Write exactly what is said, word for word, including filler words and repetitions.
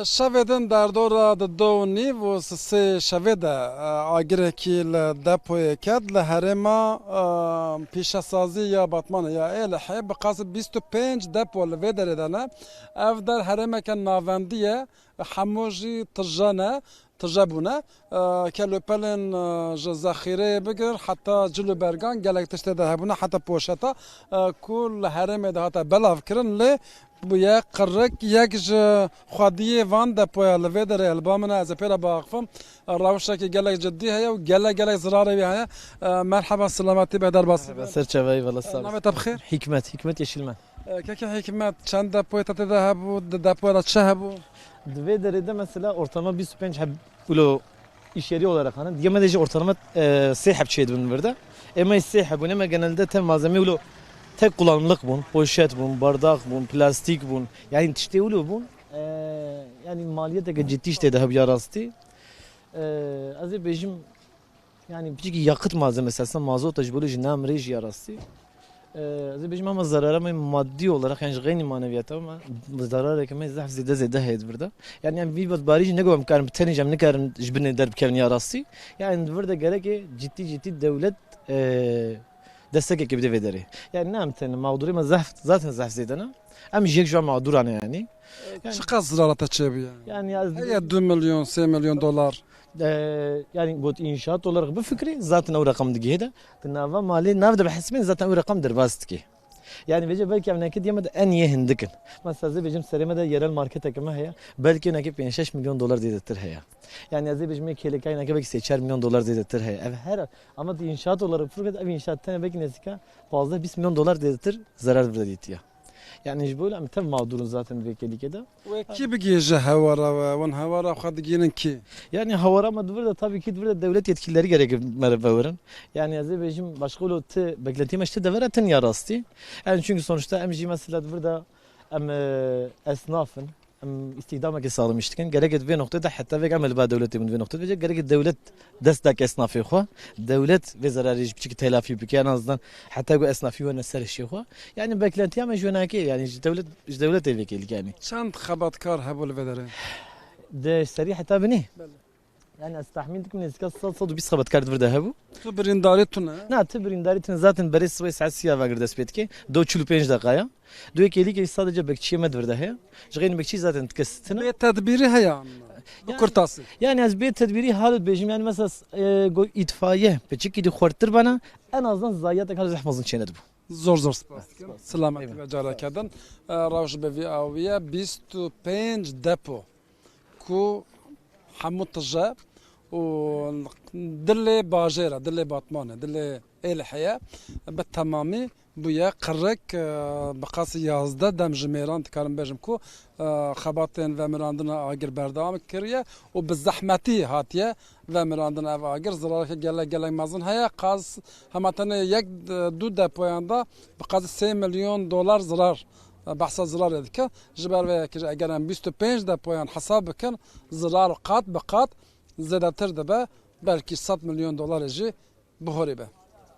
Şevê din derdora di do û nîv û sisê şevê de, e, agirekî li depoyê ket li herêma, e, pîşesazî ya Batmanê ya Êlihê bi qasî bîst û pênc depo li vê derê de ne. Ev der herêmeke navendî ye, hemû jî tije ne, tije bûne. E, kelopelên, e, ji zexîreyê bigir heta cil û bergan gelek tiştê de hebûne, heta poşeta, e, ku li herêmê de hate belavkirin, lê bûye qirik. Yek ji xwediyê van depoya li vê derê li ba min e, ez ê pê re biaxifim. Rewşekî gelek cidî heye û gelek, gelek zirarê wî heye. E, merheba, selametî be, derbasî be. Merheba, ser çavayî, valla sağ ol. Navê te bi xêr? Hikmet, Hikmet Yeşilmen. E, kekê Hikmet, çend depoyê te tê de hebû, di depoya de çi hebû? Di vê derê de mesela ortalama bîst û pênc heb, wilo iş yeri olarak hani. Diye me de jî ortalama, e, sê heb çêdibin vir de. Ê me sê heb bûn, ê me genelde tev malzeme wilo tek kullanımlık bûn, poşet bûn, bardak bûn, plastik bûn. Yani tiştê wilo bûn. E, yani maliyeteke ciddi işte de heb ya rastî. E, ez ê bêjim, yani piçekî yakıt malzemesi, aslında mazot, ji bo lê jî nam rê jî ya rastî. E, ez ê bêjim ama zarara me madî olarak, yani ji xeynî maneviyata me zarareke me zehf zêde zêde heye di vir de. Yani, yani vî barî jî nigom karin bi tenê jî em nikarin ji binê derbikevin ya rastî. Yani di vir de gereke ciddi ciddi dewlet, e, destekeke bide vê derê. Yani ne em tenê, mağdurê me zehf, zaten zehf zêde ne. Em jî yek ji wan mağduran e yani. Yani çiqas zirara te çêbûye? Yani ez heye du milyon, sê milyon dolar. E, yani got inşaat olarak bifikirî, zaten ew reqam digihê de. Di nava malê nav de bihesibên, zaten ew reqam derbas dike. Yani vêce belkî ev neke diye me de en yê hindik in. Mesela ez ê bêjim serê me de yerel marketeke me heye. Belkî neke pênc şeş milyon dolar zêdetir heye. Yani ez ê bêjim yê kêlekayê neke belkî sê çar milyon dolar zêdetir heye. Ev her, ama di inşaat olarak bifikirî, ev inşaat tenê belkî nêzîka pazdeh bîst milyon dolar zêdetir zarar vir de dîtiye. Yani ji bo em tev mağdurun zaten vê kêlîkê de. Wê kî bigihêje hewara we? Wan hewara xwe digihînin kî? Yani hewara me di vir de tabii ki di vir de dewlet yetkilileri gerek me re verin. Yani ez ê bêjim başka wilo ti beklentiyê me ji ti devera tin ya rastî. Yani çünkü sonuçta em jî mesela di vir de em, e, esnaf in. Em îstihdameke saxlem îş dikin. Gerek di vê noqtê de heta vêk em li ba dewletê bûn di vê noqtê de. Gerek dewlet dest dake esnafê xwe. Dewlet vê zerarê ji biçîkî telafî bike. En azından heta ku esnafî wene ser hişê xwe. Yani beklentiya me ji wenakê, yani ji dewlet, ji dewletê vê kêlîk yani. Çend xebatkar hebû li vê derê? Di serî heta binê? Belê. Yani ez tahmin dikim nêzîka sed, sed û bîst xebatkar di vir de hebû. Tu birîndarî tune? Na, tu birîndarî tune. Zaten berê sibê saet sî ya vagir dest pê dike. Do çil û pênc deqaya. Duyê kêlîkê sadece bekçiyê me di vir de heye. Ji xeynî bekçî zaten kes tine. Bê tedbîrî heye ama. Bi kurtasî. Yani ez bê tedbîrî hal dibêjim. Yani mesela, e, go îtfaiye piçikî di xurtir bana, en azından zayiatek hal zehf mezin çêne dibû. Zor zor spas dikim. Spas. Selametî ve careke din. E, rewş bi vî awiye bîst û pênc depo ku hemû tije û dilê bajêr e, dilê Batmanê, dilê Êlihê ye, bi temamî bûye qirik, e, bi qasî yazdeh dem ji mêran dikarim bêjim ku, e, xebatên vemirandina agir berdewam kiriye û bi zehmetî hatiye vemirandina ev agir. Zirareke gelek gelek mezin heye. Qas hema tenê yek, e, du depoyan de bi qasî sê milyon dolar zirar, e, behsa zirarê dike. Ji ber vê yekê jî eger em bîst û pênc depoyan hesab bikin, zirar qat bi qat zêdetir dibe, belkî sed milyon dolarê jî bihorî be.